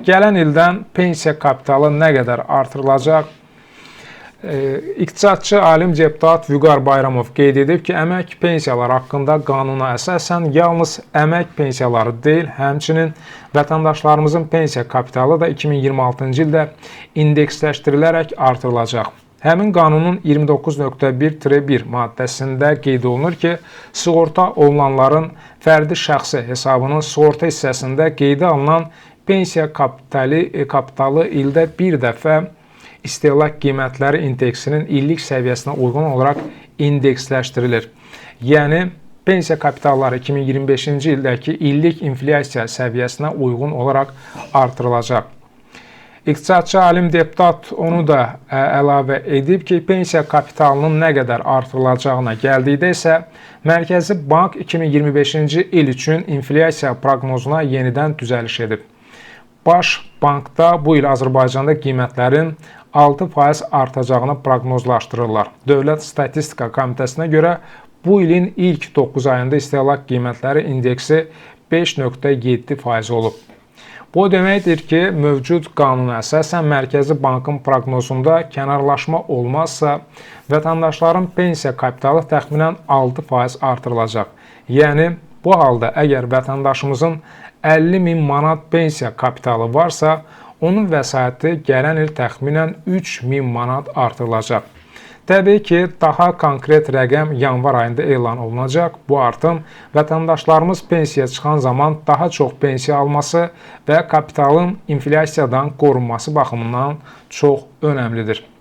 Gələn ildən pensiya kapitalı nə qədər artırılacaq? İqtisadçı alim deputat Vüqar Bayramov qeyd edib ki, əmək pensiyaları haqqında qanuna əsasən yalnız əmək pensiyaları deyil, həmçinin vətəndaşlarımızın pensiya kapitalı da 2026-cı ildə indeksləşdirilərək artırılacaq. Həmin qanunun 29.1-1 maddəsində qeyd olunur ki, sığorta olunanların fərdi şəxsi hesabının sığorta hissəsində qeydə alınan pensiya kapitalı ildə bir dəfə istehlak qiymətləri indeksinin illik səviyyəsinə uyğun olaraq indeksləşdirilir. Yəni, pensiya kapitalları 2025-ci ildəki illik inflyasiya səviyyəsinə uyğun olaraq artırılacaq. İqtisadçı alim deputat onu da əlavə edib ki, pensiya kapitalının nə qədər artırılacağına gəldikdə isə Mərkəzi Bank 2025-ci il üçün inflyasiya proqnozuna yenidən düzəliş edib. Baş Bankda bu il Azərbaycanda qiymətlərin 6% artacağını proqnozlaşdırırlar. Dövlət Statistika Komitəsinə görə bu ilin ilk 9 ayında istehlak qiymətləri indeksi 5.7% olub. Bu o deməkdir ki, mövcud qanuna əsasən Mərkəzi Bankın proqnozunda kənarlaşma olmazsa, vətəndaşların pensiya kapitalı təxminən 6% artırılacaq. Yəni, bu halda əgər vətəndaşımızın 50 min manat pensiya kapitalı varsa, onun vəsaiti gələn il təxminən 3 min manat artırılacaq. Təbii ki, daha konkret rəqəm yanvar ayında elan olunacaq. Bu artım vətəndaşlarımız pensiyaya çıxan zaman daha çox pensiya alması və kapitalın inflyasiyadan qorunması baxımından çox önəmlidir.